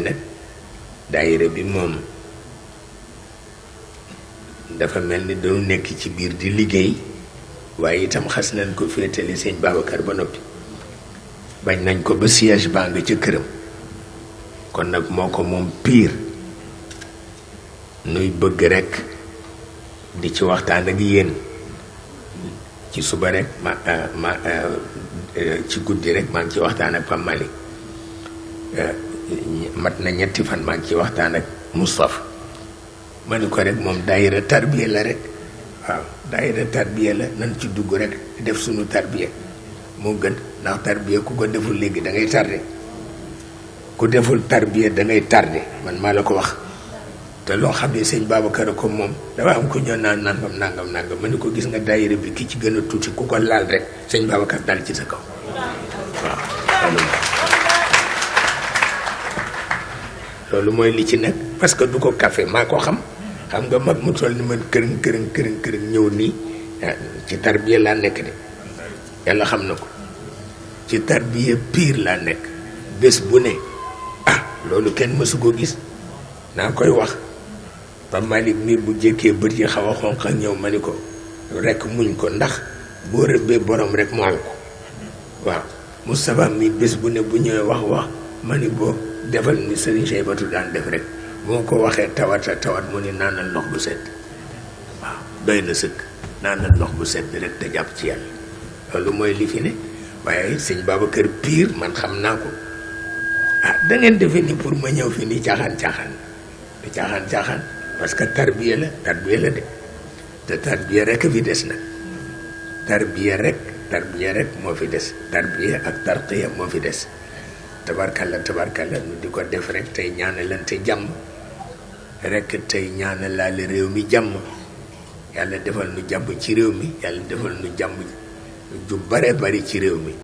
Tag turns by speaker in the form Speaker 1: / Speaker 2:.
Speaker 1: nag daayira bi moom dafa mel ni dañu nekk ci biir di liggéey waaye itam xas nañ ko féetali sëñ Babacar ba noppi bañ nañ ko ba siège baa nga ca këram kon nag moo ko moom pire nuy bëgg rekk di ci waxtaan ak yéen ci suba rek ci guddi rek maa ngi ci waxtaan ak Pape Malick mat na ñetti fan maa ngi ci waxtaan ak Moustapha ma ni ko rek moom daayira tarbiya la rek waaw daayira tarbiya la nan ci dugg rek def sunu tarbiya moo gën ndax tarbiya ku ko deful léegi da ngay tardé ku deful tarbiya da ngay tardé man maa la ko wax te loo xam ne sëñ Babacar ko moom dafa am ko ñëw naan nangam ma ni ko gis nga daayira bi ki ci gën a tuuti ku ko laal rek sëñ Babacar dal ci sa kaw waaw loolu mooy li ci nekk parce que du ko café maa ko xam nga mag mu toll ni man këriñ ñëw nii ci tarbiya laa nekk de yàlla xam na ko ci tarbiya pire laa nekk bés bu ne loolu kenn mësu ko gis naa koy wax Pape Malick mii bu jékkee bët yi xaw a xonq ñëw ma ni ko rekk muñ ko ndax boo rëbbee borom rek mu al ko waaw Moustapha mii bés bu ne bu ñëwee wax ma ni boo defal ni Serigne Cheybatu daan def rek moo ko waxee tawat mu ni naanal ndox bu sedd waaw doy na sëkk naanal ndox bu sedd rek te jàpp ci yàlla loolu mooy li fi ne waaye sëñ Babacar pire man xam naa ko da ngeen defee ni pour ma ñëw fi ni caaxaan parce que tarbiya la de te tarbiya rek a fi des nag tarbiya rek moo fi des tarbiya ak tarqiya moo fi des tabarkalla nu di ko def rek tey ñaanalante jàmm rek tey ñaanalaale réew mi jàmm yàlla defal nu jàmm ci réew mi yàlla defal nu jàmm ju bare bari ci réew mi